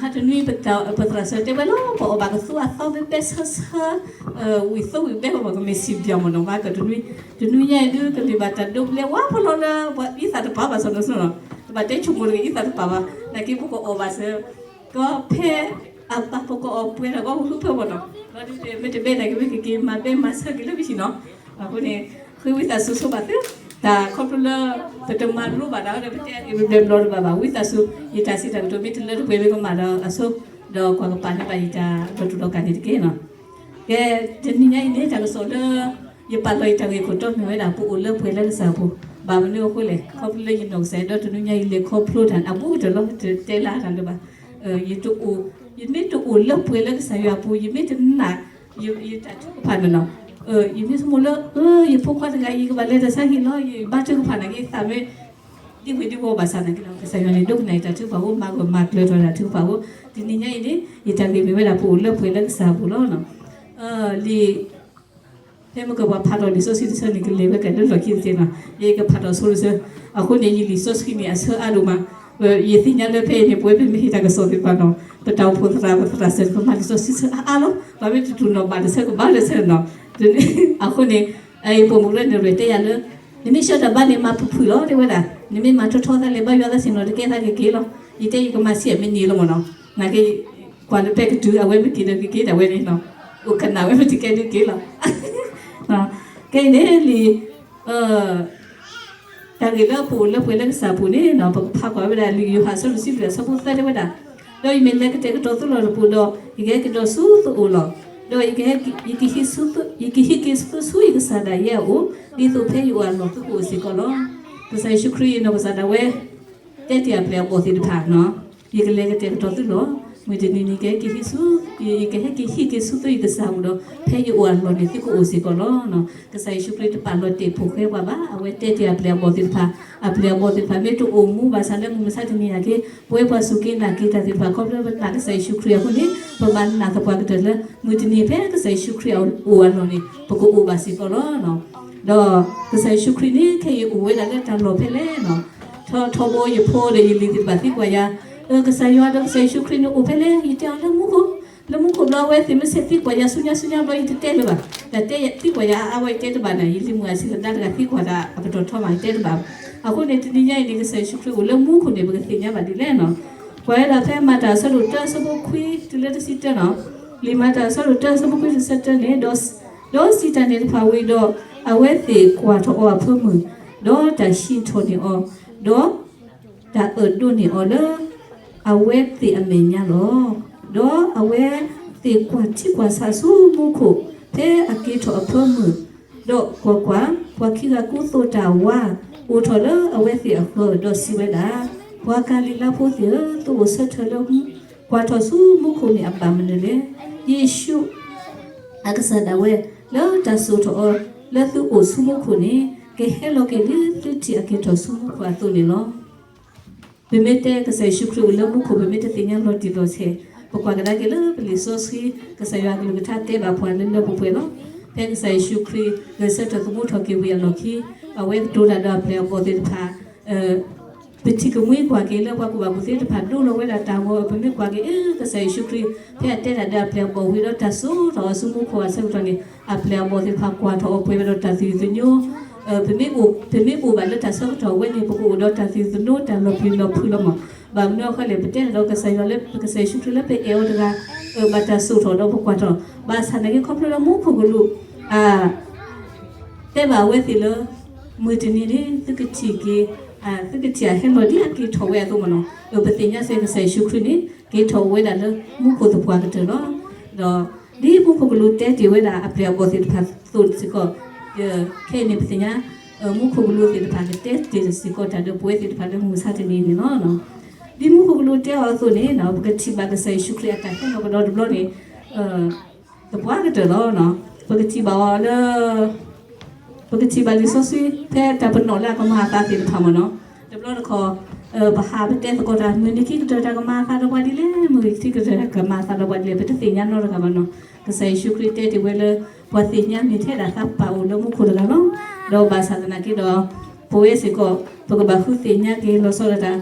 ဟါတနွံ ပသရၣ်စၢၤတဲဝဲလီၤ ပအီၣ်ဘၣ်ကသူအသီဘဲဘဲဆၢဆၢ, ဝံၤသိဝံၤဘဲပဘၣ်ကမ့ၢ်စံၣ်ပၠီၣ်မ့ၢ်နီၤ ဘၣ်ကတနွံ, တနွံညါအံၤဒုး ကမ့ၢ်ဘၣ်တၢ်ဒိးဘျဲဝါဖီလီၤလၢ ပှၤအံသၣ်တပာ်ဘၣ်စီၣ်နီၤနီၤ, တဘၣ်တဲဆိကမိၣ်တဂ့ၤအံသၣ်တပာ်ဘၣ်, နာ်က့ပကအီၣ်ဘၣ်စၢၤ ကီဖဲအဘၣ်ပကအီၣ်ပှဲၤတၢ်ကီကဟုဖၢမ့ၢ်နီၤ, ဒီးဒ်မ့ၢ်တဘဲနာ်က့မ့ၢ်ကက့ၤမၤဘဲမၤဆၢက့ၤလၢပဟံၣ်နီၤ, အဃိန့ၣ် ဃ့ဝံသးစူၤဆိဘၣ်သု, တၢ်ခီဖျိလၢ ပတမၤလိဘၣ်တၢ်ဒီး ပတဲအဂ့ၢ်ဘျဲဘျီတဘၣ်ဘၣ်, ဝံသးစူၤ ယတၢ်စံးတၢ်ကတိၤမ့ၢ်တလၢတပှဲၤမ့ၢ်ကမၣ်ဒီးအဆိ, ဒီးကွၢ်ကပၤန့ၢ်ဘၣ်ယတၢ်လီၤတူာ်လီၤကာ်န့ၣ်တက့ၢ်နီၤ. ကဲ, တနံၤညါအံၤန့ၣ် တၢ်ကစီၣ်လၢ ယပာ်လီၤယတၢ်ဂ့ၢ်ခိၣ်တီမ့ၢ်ဝဲဒၣ် ပအိၣ်လၢပှဲၤလၢကစၢ်အပူၤ, ဘၣ်မနုၤအဃိလဲၣ်, ခီဖျိလၢယနီၢ်ကစၢ်ဒီးတနွံညါအံၤ လဲၤခီဖျိတၢ်န့ၣ် အဘူးကတၢၢ်လီၤ တဲလၢတၢ်လၢၤဘၣ်, ယတအိၣ်, ယမ့ၢ်တအိၣ်လၢပှဲၤလၢကစၢ်ယွၤအပူၤ ယမ့ၢ်တနာ် ယတၢ်ထုကဖၣ်န့ၣ်နီၤ, ယမ့ၢ်ဆိကမိၣ်လၢ ယဖိခွါတဂၤအံၤ ကဘၣ်လဲၤတၢ်ဆါဟံၣ်လီၤ ယဘါထုကဖၣ်နာ်က့ သးမ့ၢ် ဒ်ဝံၤဒ်ဝီၤဘၣ်ဆၣ်နာ်က့ဒီး ကစၢ်ယွၤန့ၣ် ဒိကနၣ်ယတၢ်ထုကဖၣ်အိၣ် မၤဂၢၢ်မၤကျၢၤထီၣ်တၢ်ထုကဖၣ်အိၣ်, တနံၤညါအံၤန့ၣ် ယတၢ်ဂ့ၢ်မ့ၢ်ဝဲဒၣ် ပအိၣ်လၢပှဲၤလၢကစၢ်အပူၤလီၤ. လံာ် ဖဲမ့ၢ်ကပှၤဖးထီၣ်လံာ်စီဆှံတဆၢန့ၣ် ကလဲၤဝဲကဒီးလီၢ်ခံတသ့နီၤ, ယကဖးထီၣ်ဆိတဆၢ, အဃိန့ၣ် ယလံာ်စီဆှံန့ၣ် အဆၢအါဒိၣ်မး, ယသ့ၣ်ညါလၢဖဲအံၤန့ၣ် ပဝဲပမ့ၢ်ဟ့ၣ်တၢ်ကစီၣ်သ့ၣ်တဖၣ်နီၤ, ပတၢ်အိၣ်ဖှိၣ်သရၣ် ပသရၣ်စၢၤ ပမၤလံာ်စီဆှံဆၢအါအါလီၤ, ပှၤမ့ၢ်တတူၢ်နီၣ်ဘၣ်တဆၢကဘၣ်တဆၢနီၤ, အဃိန့ၣ် အအံၤပိာ်မုၣ်လၢနရဲၣ်တဲယၤလၢ နမ့ၢ်ဆှၢတၢ်ဘါန့ၣ် မၤဖုၣ်ဖုၣ်လီၤ တဲဝဲဒၣ်, နမ့ၢ်မၤထီထီသးလဲၤဘါယွၤသးဆ့ၣ်နီၤ တကဲသးကက့ၤလီၤ, ယတဲယကမၤဆံးအမ့ၢ်န့ၣ်လီၤမ့ၢ်နီၤ, နာ်က့ ကွၢ်လၢပဲကတုၤ အဝဲမ့ၢ်က့ၤဒီးကက့ၤဒၣ်ဝဲန့ၣ်နီၤ, အိၣ်ကနၣ်ဝဲမ့ၢ်တကဲဒုးက့ၤလီၤ, ကဲအံၤန့ၣ်လံ တၢ်ဂ့ၢ်လၢပအိၣ်လၢပှဲၤလၢကစၢ်အပူၤန့ၣ်နီၤ ပကဖးကွၢ်ဝဲဒၣ်လံာ်ယိၤဟၣ်အဆၢဒိၣ်တဆံလွံၢ်အဆၢဖိသၢတဲဝဲဒၣ်, ဒီးယမ့ၢ်လဲၤကတဲာ်ကတီၤသုလီၢ်တပူၤဒီး ယကဟဲက့ၤဒီးဆူသုအိၣ်လီၤ, ဒီး ယကဟံးက့ၤသုဆူယကစၢ်ဒၣ်ယဲအအိၣ်, ဒ်သိးဖဲယအိၣ်အလီၢ်သုကအိၣ်စ့ၢ်ကီးလီၤ. ကစၢ်ယ့ၣ်ၡူးခရံာ်အနီၢ်ကစၢ်ဒၣ်ဝဲ တဲတ့ၢ်အပျဲၢ်အဘီၣ်သ့ၣ်တဖၣ်, ယကလဲၤကတဲာ်ကတီၤသုလီၢ်, မုၢ်တနံၤန့ၣ် ကဟဲက့ၤဟံးဆူ, ယကဟဲက့ၤဟံးက့ၤဆူသုယကစၢ်အအိၣ်ဒီး ဖဲယအိၣ်အလီၢ်န့ၣ် သုကအိၣ်စ့ၢ်ကီးလီၤ. ကစၢ်ယ့ၣ်ၡူးခရံာ်တပာ်လီၤတဲာ်ဖိဃဲပှၤဘၣ်, အဝဲတဲတ့ၢ်အပျဲၢ်အဘီၣ်သ့ၣ်တဖၣ်, အပျဲၢ်အဘီၣ်သ့ၣ်တဖၣ် မ့ၢ်တအိၣ်မူဘၣ်ဆၣ်လၢမုၢ်မဆါတနံၤနာ်က့ ပဝဲပှၤစူၢ်က့ၤနာ်က့ၤတၢ်သ့ၣ်တဖၣ် ခီဖျိပနာ်ကစၢ်ယ့ၣ်ၡူးခရံာ်အဃိန့ၣ် ပဘၣ်နာ်သပှၢ်ကတၢၢ်လၢ မုၢ်တနံၤဖဲကစၢ်ယ့ၣ်ၡူးခရံာ်အအိၣ်အလီၢ်န့ၣ် ပကအိၣ်ဘၣ်စ့ၢ်ကီးလီၤ. ဒီးကစၢ်ယ့ၣ်ၡူးခရံာ်န့ၣ် ခဲအံၤအိၣ်ဝဲဒၣ်လၢတၢ်လီၢ်ဖဲလဲၣ်နီၤ, ထီထီဘိယဖိဒီးယလံၤသ့ၣ်တဖၣ်သံကွၢ်ယၤ, ကစၢ်ယွၤဒီးကစၢ်ယ့ၣ်ၡူးခရံာ်န့ၣ်အိၣ်ဖဲလဲၣ်, ယတဲအီၤလၢမူခိၣ်, လၢမူခိၣ်ဘျီအဝဲသ့ၣ်မ့ၢ်ဆဲးသံကွၢ်ယၤဆူညါဆူညါဘျီ ယတတဲလၢၤဘၣ်, တၢ်တဲသံကွၢ်ယၤအါအါဝဲယတဲတဘၣ်န့ၣ် ယလံၤမုၣ်အဆံးသဒါတဂၤသံကွၢ်တၢ်အကတီၢ်ထီမး ယတဲတဘၣ်ဘၣ်. အဃိန့ၣ် တနံၤညါအံၤန့ၣ် ကစၢ်ယ့ၣ်ၡူးခရံာ်အိၣ်လၢမူခိၣ်န့ၣ် ပကသ့ၣ်ညါဘၣ်ဒ်လဲၣ်နီၤ. ကွၢ်ဝဲဒၣ်ဖဲမၤတၢ်အဆၢဒိၣ်တၢအဆၢဖိခွံတုၤလၢတဆံတၢနီၤ, လံာ်မၤတၢ်အဆၢဒိၣ်တၢအဆၢဖိခွံတဆံတၢန့ၣ်, ဒီးစံးတၢ်န့ၣ်တဖၣ်ဝံၤဒီး အဝဲသ့ၣ်ကွၢ်ထီၣ်အီၤအဖၢမုၢ်, ဒီးတၢ်ဟံးထီၣ်န့ၢ်အီၤ, ဒီး တၢ်အၢၣ်ဒိးန့ၢ်အီၤလၢ အဝဲသ့ၣ်အမဲာ်ညါလီၤ. ဒီးအဝဲသ့ၣ်ကွၢ်ထံကွၢ်ဆးဆူမူခိၣ် ဖဲအက့ၤထီၣ်အဖၢမုၢ်, ဒီးကွၢ်ကွၢ်, ပှၤခံဂၤကူသိးတၢ်ဝါ အိၣ်ထီၣ်လၢအဝဲသ့ၣ်အဃၢၤ, ဒီးစံးဝဲဒၣ်, ပှၤကၤလံၤလါဖိသ့ၣ်ဧၢ, သုအိၣ်ဆၢထၢၣ်လၢ ကွၢ်ထီၣ်ဆူမူခိၣ်န့ၣ်အဘၣ်မနုၤလဲၣ်. ယ့ၣ်ၡူး အကစၢ်ဒၣ်ဝဲ လၢတၢ်စိာ်ထီၣ်အီၤလၢသုအိၣ်ဆူမူခိၣ်န့ၣ် ကဟဲလီၤက့ၤဒ်သုထံၣ်အက့ၤထီၣ်ဆူမူခိၣ်အသိးန့ၣ်လီၤ. ပမ့ၢ်တဲကစၢ်ယ့ၣ်ၡူးခရံာ်အိၣ်လၢမူခိၣ် ပမ့ၢ်တသ့ၣ်ညါလီၤတံၢ်လီၤဆဲး, ပကွၢ်ကဒါက့ၤလၢပလံာ်စီဆှံ ကစၢ်ယွၤအကလုၢ်ကထါတဲဘၣ်ပှၤလၢလၢပှဲၤပှဲၤလီၤ. ဖဲကစၢ်ယ့ၣ်ၡူးခရံာ် ဂဲၤဆၢထၢၣ်သမူထီၣ်က့ၤဝံၤအလီၢ်ခံ, အဝဲကတိၤတၢ်ဒီးအပျဲၢ်အဘီၣ်သ့ၣ်တဖၣ် ပထံၣ်ကမှံကွၢ်က့ၤလၢပှၤကူၣ်ဘၣ်ကူၣ်သ့တဖၣ်ဒိလီၤဝဲဒၣ်တၢ်ဂီၤ, ပမ့ၢ်ကွၢ်က့ၤ အၢ ကစၢ်ယ့ၣ်ၡူးခရံာ် ဖဲအတဲတၢ်ဒီးအပျဲၢ်အဘီၣ်ဝံၤဒီးတၢ်စိာ်ထီၣ်အီၤဆူမူခိၣ်အဆၢကတီၢ်န့ၣ် အပျဲၢ်အဘီၣ်သ့ၣ်တဖၣ်ကွၢ်ထီၣ်အီၤပှဲၤဝဲဒီးတၢ်သယုၢ်သညိ, ပမ့ၢ်အိၣ်ဘၣ်လၢတၢ်ဆၢကတီၢ်ဝဲန့ၣ် ပကအိၣ်ဒီးတၢ်သယုၢ်သညိ တၢ်လီၤပျံၤလီၤဖုးလီၤမး. ဘၣ်မနုၤအဃိလဲၣ် ပတဲတၢ်ဒီးကစၢ်ယွၤလၢ ကစၢ်ယ့ၣ်ၡူးခရံာ်လၢပအဲၣ်အီၤတဂၤ ဘၣ်တၢ်စိာ်ထီၣ်ဒီးပကွၢ်ထီၣ်, ဘၣ်ဆၣ်သနာ်က့ခီဖျိလၢမူခိၣ်ကလူး တဲဘၣ်အဝဲသ့ၣ်လၢ မုၢ်တနံၤန့ၣ် သုကထံၣ်က့ၤ, သုကထံၣ်အဟဲလီၤဒ်အက့ၤထီၣ်ဝဲအသိးမးနီၤ. ပသ့ၣ်ညါစ့ၢ်ကီး ကစၢ်ယ့ၣ်ၡူးခရံာ်န့ၣ် က့ၤထီၣ်ဝဲဒၣ်လၢမူခိၣ်သပှၢ်ကတၢၢ်လီၤ. ဒီးဒ်မူခိၣ်ကလူးတဲတ့ၢ်ဝဲဒၣ်အပျဲၢ်အဘီၣ်သ့ၣ်တဖၣ်အသိးစ့ၢ်ကီး, ခဲအံၤန့ၣ် ပသ့ၣ်ညါ မူခိၣ်ကလူးသ့ၣ်တဖၣ်ကတဲတ့ၢ်စ့ၢ်ကီးတၢ်ဒီးပဝဲသ့ၣ်တဖၣ်လၢမုၢ်မဆါတနံၤန့ၣ်လီၤ. ဒ်မူခိၣ်ကလူးတဲအီၤအသိးန့ၣ် ပကထံၣ်ဘၣ်ကစၢ်ယ့ၣ်ၡူးခရံာ်အတၢ်ဟဲလီၤကဒီးတဘျီန့ၣ် သပှၢ်ကတၢၢ်လီၤ. ပကထံၣ်ဘၣ်အီၤလၢ ပကထံၣ်ဘၣ်လံာ်စီဆှံ ဖဲတၢ်ပနီၣ်လၢအကမၤအသးသ့ၣ်တဖၣ်မးနီၤ. တဘျီတခီၣ် ပဟးပတဲသကိးတၢ် မုၢ်နံၤခံကတၢၢ်တၢ်ကမၤအသးဒီးပှၤဒ်လဲၣ်, မုၢ်နံၤခံကတၢၢ်တၢ်ကမၤအသးဒီးပှၤဒ်လဲၣ် ပတသ့ၣ်ညါနီတဂၤဘၣ်နီၤ. ကစၢ်ယ့ၣ်ၡူးခရံာ်တဲတ့ၢ်ဝဲလၢ ပှၤသ့ၣ်ညါမ့ၢ်ထဲဒၣ်သးပာ်အိၣ်လၢမူခိၣ်တဂၤလီၤ. ဒီးဘၣ်ဆၣ်သနာ်က့ဒီး ပဝဲစ့ၢ်ကီး ပကဘၣ်ဃုသ့ၣ်ညါက့ၤလီၤဆီဒၣ်တၢ်,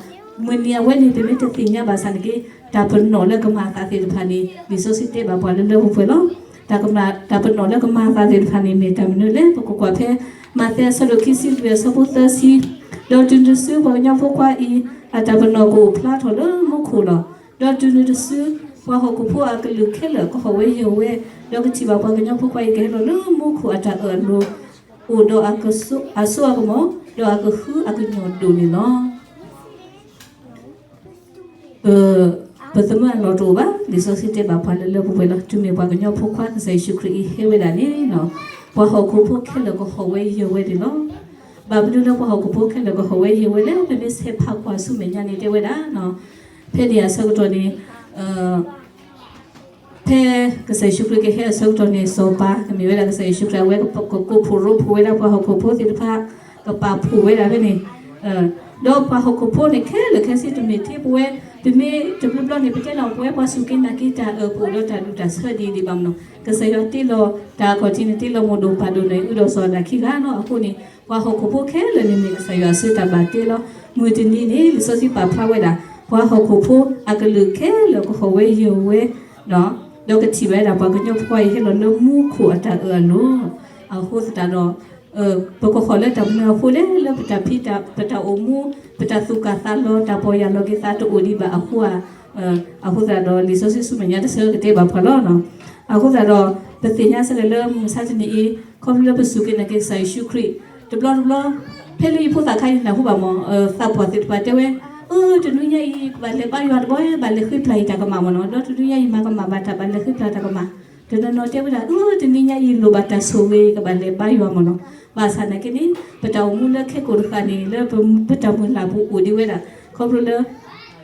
မုၢ်နံၤအဝဲန့ၣ် ပမ့ၢ်တသ့ၣ်ညါဘၣ်ဆၣ်နာ်က့ တၢ်ပနီၣ်လၢကမၤအသးသ့ၣ်တဖၣ်န့ၣ် လံာ်စီဆှံတဲဘၣ်ပှၤလၢလၢပှဲၤပှဲၤလီၤ. တၢ်ကမၤ တၢ်ပနီၣ်လၢကမၤအသးသ့ၣ်တဖၣ်န့ၣ် မ့ၢ်တၢ်မနုၤလဲၣ်. ပကကွၢ်ဖဲ မးသဲအဆၢဒိၣ်ခံဆံလွံၢ်အဆၢဖိသၢဆံ, ဒီးတုၤနုၤတစုပှၤကညီဖိခွါအံၤ အတၢ်ပနီၣ်ကအိၣ်ဖျါထီၣ်လၢမူခိၣ်လီၤ. ဒီးတုၤနုၤတစု ပှၤဟီၣ်ခိၣ်ဖိအကလုာ်ခဲလၢာ်ကဟီၣ်ဝဲယၢၢ်ဝဲ, ဒီးကထံၣ်ဘၣ်ပှၤကညီဖိခွါအံၤကဟဲလီၤလၢမူခိၣ်အတၢ်အၢၣ်အလိၤ, အိၣ်ဒီးအစိအကမီၤ, ဒီးအကဟုအကညီၢ်ဒိၣ်န့ၣ်လီၤ. ပသမၢအလီၢ်တအိၣ်ဘၣ်. လံာ်စီဆှံတဲဘၣ်ပှၤလၢလၢပှဲၤပှဲၤလီၤ. တုၤမ့ၢ်ပှၤကညီဖိခွါကစၢ်ယ့ၣ်ၡူးခရံာ်အံၤဟဲဝဲဒၣ်န့ၣ်, ပှၤဟီၣ်ခိၣ်ဖိခဲလၢာ်ကဟီၣ်ဝဲယၢၢ်ဝဲန့ၣ်လီၤ. ဘၣ်မနုၤလၢပှၤဟီၣ်ခိၣ်ဖိခဲလၢာ်ကဟီၣ်ဝဲယၢၢ်ဝဲလဲၣ်. ပမ့ၢ်ဆဲးဖးကွၢ်ဆူမဲာ်ညါန့ၣ်တဲဝဲဒၣ်, ဖဲန့ၣ်အဆၢကတီၢ်န့ၣ် ဖဲကစၢ်ယ့ၣ်ၡူးခရံာ်ကဟဲအဆၢကတီၢ်န့ၣ် စီၤပၤကမ့ၢ်ဝဲဒၣ်ကစၢ်ယ့ၣ်ၡူးခရံာ် အဝဲကကိးဖှိၣ်ရိဖှိၣ်ဝဲဒၣ်ပှၤဟီၣ်ခိၣ်ဖိသ့ၣ်တဖၣ်, ကပာ်ဖှိၣ်ဝဲဒၣ်ဖဲန့ၣ်, ဒီးပှၤဟီၣ်ခိၣ်ဖိန့ၣ်ခဲလၢာ်ခဲဆ့တမ့ၢ်ထဲပဝဲ, ပမ့ၢ်တဘျီဘျီန့ၣ် ပတဲလီၤပဝဲပှၤစူၢ်က့ၤနာ်က့ၤတၢ်အၢ ပအိၣ်ဒီးတၢ်ဒူၣ်တၢ်ဆၢဒ်ဒံးဘၣ်မနီၤ. ကစၢ်ယွၤတ့လီၤတၢ်အခီၣ်ထံးန့ၣ် တ့လီၤမိၢ်ဒိၣ်ပၢ်ဒိၣ်န့ၣ် အုဒီးစီၤအၤဒၣ်ခံဂၤလီၤ. အဃိန့ၣ် ပှၤဟီၣ်ခိၣ်ဖိခဲလၢာ်န့ၣ်မ့ၢ်ကစၢ်ယွၤအစုတၢ်ဘၣ်တ့လီၤ. မုၢ်တနံၤန့ၣ် လံာ်စီဆှံပာ်ဖျါဝဲဒၣ် ပှၤဟီၣ်ခိၣ်ဖိအကလုာ်ခဲလၢာ်ကဟီၣ်ဝဲယၢၢ်ဝဲ, ဒီးကထံၣ်ဘၣ်ဝဲဒၣ်ပှၤကညီဖိခွါအံၤဟဲလီၤလၢမူခိၣ်အတၢ်အၢၣ်အလိၤ, အဃိသတးဒီး ပကဟီၣ်လၢတၢ်မနုၤအဃိလဲၣ်, လၢပတၢ်ဖံးတၢ် ပတၢ်အိၣ်မူ ပတၢ်သူၣ်ကၢ်သးလီၤ တၢ်ပီၢ်ယၢ်လီၤက့ၤသးတအိၣ်ဒံးဘၣ်အဃိဧါ, အဃိသတးဒီး လံာ်စီဆှံဆူမဲာ်ညါတဆၢကတဲဘၣ်ပှၤလီၤ. အဃိသတးဒီး ပသ့ၣ်ညါစ့ၢ်ကီးလၢမုၢ်မဆါတနံၤအံၤ ခီဖျိလၢပစူၢ်က့ၤနာ်က့ၤကစၢ်ယ့ၣ်ၡူးခရံာ် တဘျီတဘျီ ဖဲလၢယဖိသၣ်ခါအံၤနၢ်ဟူဘၣ်မး, သးပှၢ်သ့ၣ်တဖၣ်တဲဝဲ, အၢ တနွံညါအံၤ ကဘၣ်လဲၤဘါယွၤတဘျီ ဘၣ်လဲၤဃ့ပျၢ်ယတၢ်ကမၣ်မနီၤ, ဒီးတနွံညါအံၤမၤကမၣ်ဘၣ်တၢ်ဘၣ်လဲၤဃ့ပျၢ်တၢ်ကမၣ်, တနီၤနီၤတဲဝဲဒၣ် အၢ တနွံညါအံၤလိၣ်ဘၣ်တၢ်ဆိၣ်ဂ့ၤ ကဘၣ်လဲၤဘါယွၤမနီၤ, ဘၣ်ဆၣ်နာ်က့န့ၣ် ပတၢ်အိၣ်မူလၢခဲကိာ်တဃၣ်န့ၣ် လၢပတၢ်မုၢ်လၢ်ပူၤအိၣ်ဒံးဝဲဒၣ် ခီဖျိလၢ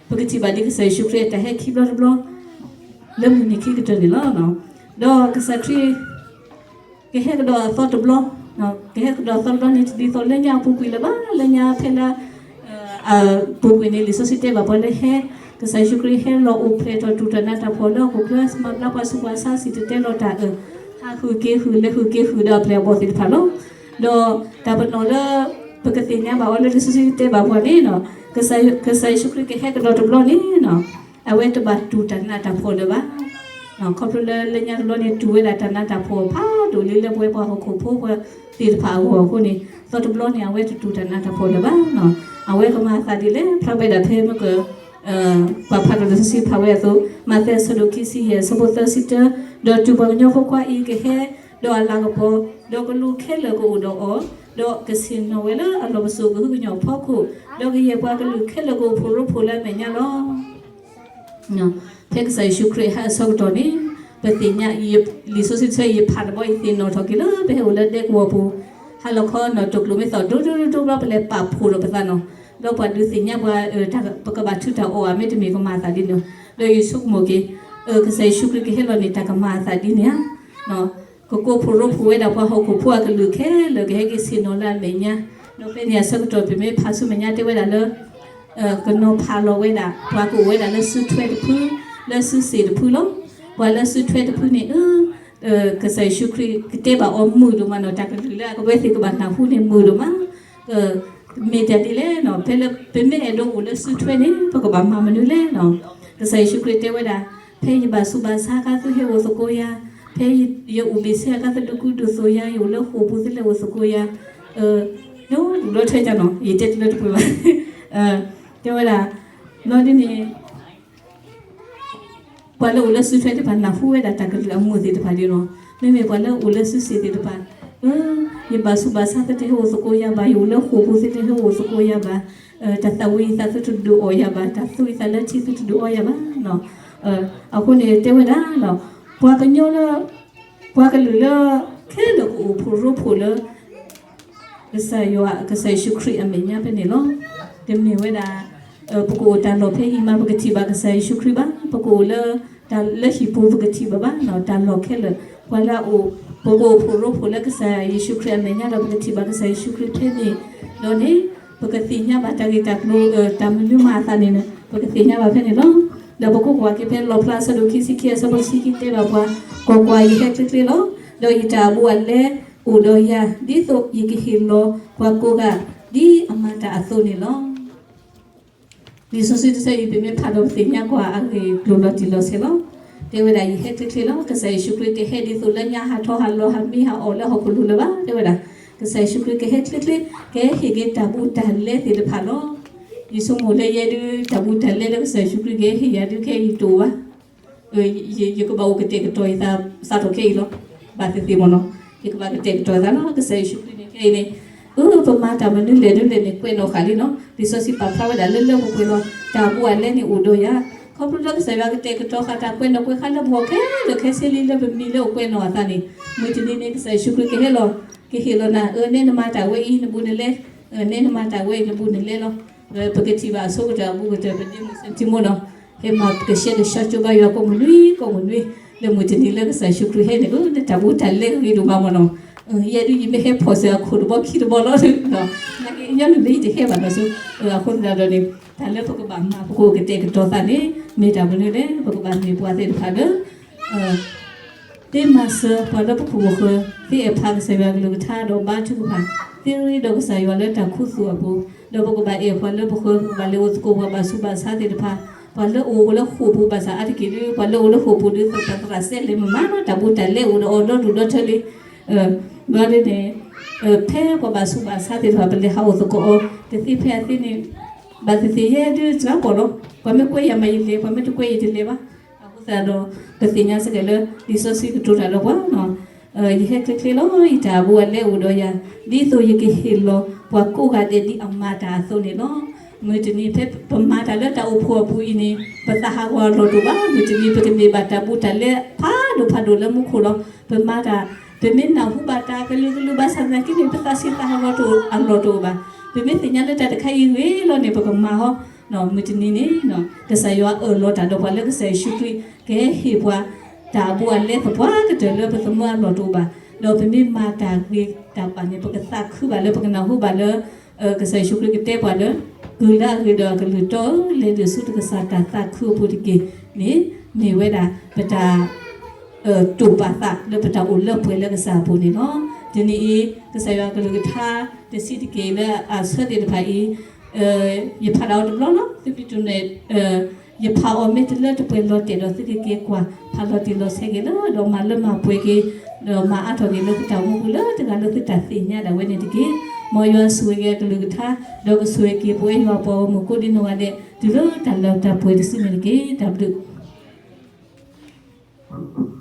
ပကထံၣ်ဘၣ်ဒ်ကစၢ်ယ့ၣ်ၡူးခရံာ်အတၢ်ဟဲခံဘျီတဘျီ လၢမုၢ်နံၤခံကတၢၢ်န့ၣ်လီၤ. ဒီးကစၢ်ခရံာ် ကဟဲကဒီးအသီတဘျီ, ကဟဲကဒီးအသီတဘျီန့ၣ် တဒ်သိးလၢညါအပူၤကွံာ်လၢၤဘၣ်, လၢညါဖဲလၢ အပူၤကွံာ်န့ၣ် လံာ်စီဆှံတဲဘၣ်ပှၤလၢဟဲ, ကစၢ်ယ့ၣ်ၡူးခရံာ်ဟဲလီၤအိၣ်ဖျဲၣ်ထီၣ်တူၢ်တၢ်နးတၢ်ဖှီၣ်လၢဟီၣ်ခိၣ်ချၢ မၤဘျါပှၤဆူးပှၤဆါ စံၣ်တဲၤတဲလီၤတၢ်အၢၣ်, ဟးဃုာ်က့ၤဃုာ် လဲၤဃုာ်က့ၤဃုာ်ဒီးအပျဲၢ်အဘီၣ်သ့ၣ်တဖၣ်လီၤ. ဒီးတၢ်ပနီၣ်လၢ ပကသ့ၣ်ညါဘၣ်အီၤလၢလံာ်စီဆှံတဲဘၣ်ပှၤန့ၣ်, ကစၢ်ယ့ၣ်ၡူးခရံာ်ကဟဲကဒီးတဘျီန့ၣ် အဝဲတဘၣ်တူၢ်တၢ်နးတၢ်ဖှီၣ်လၢၤဘၣ်. ခီဖျိလၢလၢညါတဘျီန့ၣ် တူၢ်ဝဲဒၣ်တၢ်နးတၢ်ဖှီၣ်ဖးဒိၣ်လံလၢပဝဲပှၤဟီၣ်ခိၣ်ဖိပှၤသ့ၣ်တဖၣ်အဂီၢ်အဃိန့ၣ် သီတဘျီန့ၣ် အဝဲတတူၢ်တၢ်နးတၢ်ဖှီၣ်လၢၤဘၣ်. အဝဲကမၤအသးဒ်လဲၣ် ဖျါဝဲဒၣ်ဖဲမ့ၢ်က ပာ်ဖးဒီးလံာ်စီဆှံဖးဝဲအသိး မးသဲအဆၢဒိၣ်ခံဆံယဲၢ် အဆၢဖိသၢဆံတၢ, ဒီးတုၤပှၤကညီဖိခွါအံၤကဟဲ, ဒီးအလၤကပီၤ, ဒီးကလူးခဲလၢာ်ကအိၣ်ဒီးအီၤ, ဒီးကဆ့ၣ်နီၤဝဲလၢအလီၢ်ပစိာ်ကဟုကညီၢ်ဖီခိၣ်, ဒီးကယဲၢ်ပှၤကလုာ်ခဲလၢာ်ကအိၣ်ဖှိၣ်ရိဖှိၣ်လၢအမဲာ်ညါလီၤ. ဖဲကစၢ်ယ့ၣ်ၡူးခရံာ်ဟဲအဆၢကတီၢ်န့ၣ် ပသ့ၣ်ညါ လံာ်စီဆှံတဆၢယဖးတဘျီ ယသ့ၣ်နီၣ်ထီၣ်က့ၤလၢပဟဲအိၣ်လၢဒဲကဝီၤပူၤ, ဟါလီၤခီနီၣ်တကျိၤမ့ၢ်သီၣ်ဒိၣ်ဒိၣ်ဒိၣ်ဒိၣ်ဘျီ ပလဲၤပာ်ဖှိၣ်ဒီးပသးနီၤ, ဒီးပှၤဒုးသ့ၣ်ညါပှၤ ပကဘၣ်ထုးတၢ်အီၣ်ဧါ မ့တမ့ၢ်ကမၤအသးဒ်န့ၣ်, ဒီးယဆိကမိၣ်က့ၤ ကစၢ်ယ့ၣ်ၡူးခရံာ်ကဟဲလီၤန့ၣ် တၢ်ကမၤအသးဒ်န့ၣ်ဧါ. ကကိးဖှိၣ်ရိဖှိၣ်ဝဲဒၣ်ပှၤဟီၣ်ခိၣ်ဖိအကလုာ်ခဲလၢာ် ကဟဲက့ၤဆ့ၣ်နီၤလၢအမဲာ်ညါ, ဒီးဖဲန့ၣ်အဆၢကတီၢ် ပမ့ၢ်ဖးဆူမဲာ်ညါတဲဝဲဒၣ်လၢ ကနီၤဖးလီၤဝဲဒၣ် ပှၤကအိၣ်ဝဲဒၣ်လၢစုထွဲတဖု, လၢစုစ့ၣ်တဖုလီၤ. ပှၤလၢစုထွဲတဖုန့ၣ် ကစၢ်ယ့ၣ်ၡူးခရံာ်ကတဲဘၣ်အီၤမုာ်ဒိၣ်မးနီၤ, တၢ်ကလုၢ်လၢအဝဲသ့ၣ်ကဘၣ်နၢ်ဟူန့ၣ်မုာ်ဒိၣ်မး, မ့ၢ်တၢ်ဒ်လဲၣ်နီၤ, ဖဲလၢပမ့ၢ်အဲၣ်ဒိးအိၣ်လၢစုထွဲန့ၣ် ပကဘၣ်မၤမနုၤလဲၣ်နီၤ. ကစၢ်ယ့ၣ်ၡူးခရံာ်တဲဝဲဒၣ် ဖဲယဘၣ်ဆူးဘၣ်ဆါအခါ သုဟဲအိၣ်သကိးယၤ, ဖဲယအိၣ်ဘ့ၣ်ဆ့အခါ သုဒုးကူဒုးသိးယၤ, ယအိၣ်လၢဃိာ်ပူၤ သုလဲၤအိၣ်သကိးယၤ, ဒီးဒိၣ်ထီၣ်ကနီၤ ယတဲတလၢတပှဲၤဘၣ်, တဲဝဲဒၣ် ဘျီဒ်န့ၣ် ပှၤလၢအိၣ်လၢစုထွဲသ့ၣ်တဖၣ် နၢ်ဟူဝဲဒၣ်တၢ်ကလုၢ်အမုာ်သ့ၣ်တဖၣ်ဒ်န့ၣ်, မ့မ့ၢ်ပှၤလၢအိၣ်လၢစုစ့ၣ်သ့ၣ်တဖၣ်, ယဘၣ်ဆူးဘၣ်ဆါ သုတဟဲအိၣ်သကိးယၤဘၣ်, ယအိၣ်လၢဃိာ်ပူၤ သုတဟဲအိၣ်သကိးယၤဘၣ်, တၢ်သၣ်ဝံၤအသး သုတဒုးအီၣ်ယၤဘၣ်, တၢ်သူၣ်အသးလၢထံ သုတဒုးအီယၤဘၣ်. အဃိန့ၣ်တဲဝဲဒၣ် ပှၤကညီလၢ ပှၤကလုာ်လၢ ခဲလၢာ်ကအိၣ်ဖှိၣ်ရိဖှိၣ်လၢ ကစၢ်ယွၤ ကစၢ်ယ့ၣ်ၡူးခရံာ်အမဲာ်ညါဖဲန့ၣ်လီၤ. တမ့ၢ်ဝဲဒၣ် ပကအိၣ်တၢ်လီၢ်ဖဲအံၤမး ပကထံၣ်ဘၣ်ကစၢ်ယ့ၣ်ၡူးခရံာ်ဘၣ်, ပကအိၣ်လၢ တၢ်လၢဟံၣ်ပူၤ ပကထံၣ်ဘၣ်ဘၣ် တၢ်လီၢ်ခဲလၢာ်, ပှၤလၢအအိၣ် ပကအိၣ်ဖှိၣ်ရိဖှိၣ်လၢကစၢ်ယ့ၣ်ၡူးခရံာ်အမဲာ်ညါဒီး ပကထံၣ်ဘၣ်ကစၢ်ယ့ၣ်ၡူးခရံာ်ဖဲန့ၣ်, ဒီးန့ၣ် ပကသ့ၣ်ညါဘၣ်တၢ်ဂ့ၢ်တၢ်ကျိၤ တၢ်မနုၤမၤအသးန့ၣ် ပကသ့ၣ်ညါဘၣ်ဖဲန့ၣ်လီၤ. ဒီးပကကွၢ်က့ၤဖဲလီၣ်ဖျါအဆၢဒိၣ်ခံဆံခံ အဆၢဖိတဆံခံတဲဘၣ်ပှၤ, ကွၢ်ကွၢ်, ယဟဲချ့ချ့လီၤ. ဒီးယတၢ်အဘူးအလဲအိၣ်ဒီးယၤ, ဒ်သိးယကဟ့ၣ်လီၤပှၤကိးဂၤ ဒ်အမၤတၢ်အသိးန့ၣ်လီၤ. လံာ်စီဆှံတဆၢအံၤ ပမ့ၢ်ဖးဒီးပသ့ၣ်ညါကွၢ်အဂ့ၢ်အကျိၤလီၤတံၢ်လီၤဆဲးလီၤ. တဲဝဲဒၣ် ယဟဲချ့ချ့လီၤ. ကစၢ်ယ့ၣ်ၡူးခရံာ်တဟဲဒ်သိးလၢညါဟးထီၣ်ဟးလီၤဟးမံဟးအီၣ်လၢဟီၣ်ခိၣ်လိၤလၢၤဘၣ်. တဲဝဲဒၣ် ကစၢ်ယ့ၣ်ၡူးခရံာ်ကဟဲချ့ချ့ ကဟဲဟ့ၣ်က့ၤတၢ်ဘူးတၢ်လဲသ့ၣ်တဖၣ်လီၤ. ယဆိကမိၣ်လၢယဲဒုး တၢ်ဘူးတၢ်လဲလၢကစၢ်ယ့ၣ်ၡူးခရံာ်ကဟဲဟ့ၣ်ယၤဒုး ခဲအံၤတအိၣ်ဘၣ်. ယကဘၣ်အိၣ်ကတဲာ်ကတီၤယသး စးထီၣ်ခဲအံၤလီၤ. ဘၣ်သ့ၣ်သ့ၣ်မ့ၢ်နီၤ, ယကဘၣ်ကတဲာ်ကတီၤယသးလီၤ. ကစၢ်ယ့ၣ်ၡူးခရံာ်န့ၣ် ခဲအံၤန့ၣ် အၢ ပမၤတၢ်မနုၤလဲၣ်ဒုးလဲၣ်န့ၣ် ကွဲးနီၣ်ဃာ်လံနီၤ. လံာ်စီဆှံပာ်ဖျါဝဲဒၣ်လၢလၢပှဲၤပှဲၤလီၤ. တၢ်ဘူးအလဲန့ၣ်အိၣ်ဒီးယၤ, ခီဖျိလၢကစၢ်ယွၤကတဲာ်ကတီၤဃာ်တၢ်ကွဲးနီၣ်ကွဲးဃာ်လၢပဂီၢ်ခဲလၢာ်ခဲဆ့လံ လၢပမံၤလၢအကွဲးနီၣ်အသးန့ၣ်, မုၢ်တနံၤန့ၣ် ကစၢ်ယ့ၣ်ၡူးခရံာ်ကဟဲလီၤ, ကဟ့ၣ်လီၤနၤ, အၢ နဲနမၤတၢ်ဝဲအံၤ နဘူးနလဲ, နဲနမၤတၢ်ဝဲအံၤ နဘူးနလဲလီၤ. ပကထံၣ်ဘၣ်အဆိကတၢၢ်အဘူးကတၢၢ် ပဒ့မုၣ်စဲးတံမိနီၤ, ဟဲမၤကဆှဲကဆှီကၠိဘါယွၤကိးမုၢ်နွံကိးမုၢ်နွံ, လၢမုၢ်တနံၤလၢကစၢ်ယ့ၣ်ၡူးခရံာ်ဟဲန့ၣ် နတၢ်ဘူးတၢ်လဲဂ့ၤဒိၣ်မးမ့ၢ်နီၤ. ယဲဒုးယမ့ၢ်ဟဲဖီၣ်စၢၤအခိၣ်တဘီခံတဘီလီၤ, နာ်က့ညီနုၢ်မ့ၢ်ယတဟဲဘၣ်နီၤဆူ, အဃိသတးဒီးန့ၣ် တၢ်လၢပကဘၣ်မၤ ပကအိၣ်ကတဲာ်ကတီၤသးန့ၣ် မ့ၢ်တၢ်မနုၤလဲၣ်, ပကဘၣ်မ့ၢ်ပှၤသ့ၣ်တဖၣ်လၢ သ့မၤစၢၤပှၤလၢပခိၣ်ပဃၢၤ, သ့အဲၣ်ဖးကစၢ်ယွၤကလုၢ်ကထါဒီးဘါထုကဖၣ်, သ့ရ့ဒီးကစၢ်ယွၤလၢတၢ်ခူသူၣ်အပူၤ, ဒီးပကဘၣ်အဲၣ်ပှၤလၢပဃၢၤ, ပကဘၣ်လဲၤအိၣ်သကိးပှၤဘၣ်ဆူးဘၣ်ဆါသ့ၣ်တဖၣ်, ပှၤလၢအအိၣ်လၢဃိာ်ပူၤဘၣ်ဆၣ်အါတက့ၢ်ဒုး ပှၤလၢအအိၣ်လၢဃိာ်ပူၤဒုး သရၣ်စဲလဲၤမၤမးနီၤ တၢ်ဘူးတၢ်လဲအိၣ်ဒီးအီၤဒီဒူၣ်ဒီထၢလံ, ဘျီဒ်န့ၣ် ဖဲပှၤဘၣ်ဆူးဘၣ်ဆါသ့ၣ်တဖၣ် ပလဲၤဟးအိၣ်သကိးအီၤ တသ့ဖဲအသ့န့ၣ် ဘၣ်သ့ၣ်သ့ၣ်ယဲဒုးစှၤပီၣ်လီၤ, ပှၤမ့ၢ်ကွဲယၤမးယလဲၤ, ပှၤမ့ၢ်တကွဲယတလဲၤဘၣ်. အဃိသတးဒီး ပသ့ၣ်ညါစ့ၢ်ကီးလၢ လံာ်စီဆှံကတိၤတၢ်ဒီးပှၤ, ယဟဲချ့ချ့လီၤ, ယတၢ်ဘူးအလဲအိၣ်ဒီးယၤ, ဒ်သိးယကဟ့ၣ်လီၤပှၤကိးဂၤဒဲးဒ်အမၤတၢ်အသိးန့ၣ်လီၤ. မုၢ်တနံၤဖဲပမၤတၢ်လၢတၢ်အိၣ်ဖှိၣ်အပူၤအံၤန့ၣ် ပသးဟးဂီၤအလီၢ်တအိၣ်ဘၣ်, မုၢ်တနံၤပကန့ၢ်ဘၣ်တၢ်ဘူးတၢ်လဲဖးဒိၣ်ဖးဒိၣ်လၢမူခိၣ်လီၤ. ပမၤတၢ် ပမ့ၢ်နၢ်ဟူဘၣ်တၢ်ကလုာ်ကလုာ်ဘၣ်ဆၣ်သနာ်က့န့ၣ် ပသးဆံးသးဟးဂီၤတအိၣ်အလီၢ်တအိၣ်ဘၣ်. ပမ့ၢ်သ့ၣ်ညါလၢတၢ်တခါအံၤဂ့ၤလီၤန့ၣ် ပကမၤဟီ, မုၢ်တနံၤန့ၣ် ကစၢ်ယွၤအၢၣ်လီၤတၢ်ဒီးပှၤလၢကစၢ်ယ့ၣ်ၡူးခရံာ် ကဟဲဟ့ၣ်ပှၤ တၢ်အဘူးအလဲသပှၢ်ကတၢၢ်လၢပသမၢအလီၢ်တအိၣ်ဘၣ်. ဒီးပမ့ၢ်မၤတၢ်ဂ့ၤတၢ်ဘၣ်န့ၣ် ပကသးခုဘၣ်လၢပကနၢ်ဟူဘၣ်လၢ ကစၢ်ယ့ၣ်ၡူးခရံာ်ကတဲပှၤလၢ ကုၢ်လၢအဂ့ၤဒီးအကလုၢ်တီဧၢ, လဲၤဒုးဆူတကစၢ်တၢ်သးခုအပူၤတက့ၢ်န့ၣ် မ့ၢ်ဝဲဒၣ်ပတၢ် တိာ်ပာ်သးလၢပတၢ်အိၣ်လၢပှဲၤလၢကစၢ်အပူၤန့ၣ်လီၤ. တနံၤအံၤ ကစၢ်ယွၤကလုၢ်ကထါတဆံးတက့ၢ်လၢအဆၢသ့ၣ်တဖၣ်အံၤ ယဖးဒၣ်အီၤတဘျီလီၤ. သုမ့ၢ်တုၤန့ၣ် ယဖးအီၤမ့ၢ်တလၢတပှဲၤလီၤတဲာ်ဒီး သုကက့ၤကွၢ်ဖးလီၤတံၢ်လီၤဆဲးက့ၤလၢ ဒီးမၤလၢမၤပှဲၤက့ၤ ဒီးမၤအါထီၣ်က့ၤလၢသုတၢ်အိၣ်မူပူၤလၢတဂၤလၢသုတၢ်သ့ၣ်ညါဒၣ်ဝဲန့ၣ်တက့ၢ်. မ်ယွၤဆိၣ်ဂ့ၤက့ၤအကလုၢ်ကထါ ဒီးကဆိၣ်ဂ့ၤက့ၤပဝဲယွၤပှၤဂီၢ်မုၢ်ကိးဒံနီၢ်ဂၤဒဲး တုၤလၢတၢ်လၢတၢ်ပှဲၤတစုန့ၣ်တက့ၢ်. တၢ်ဘျုး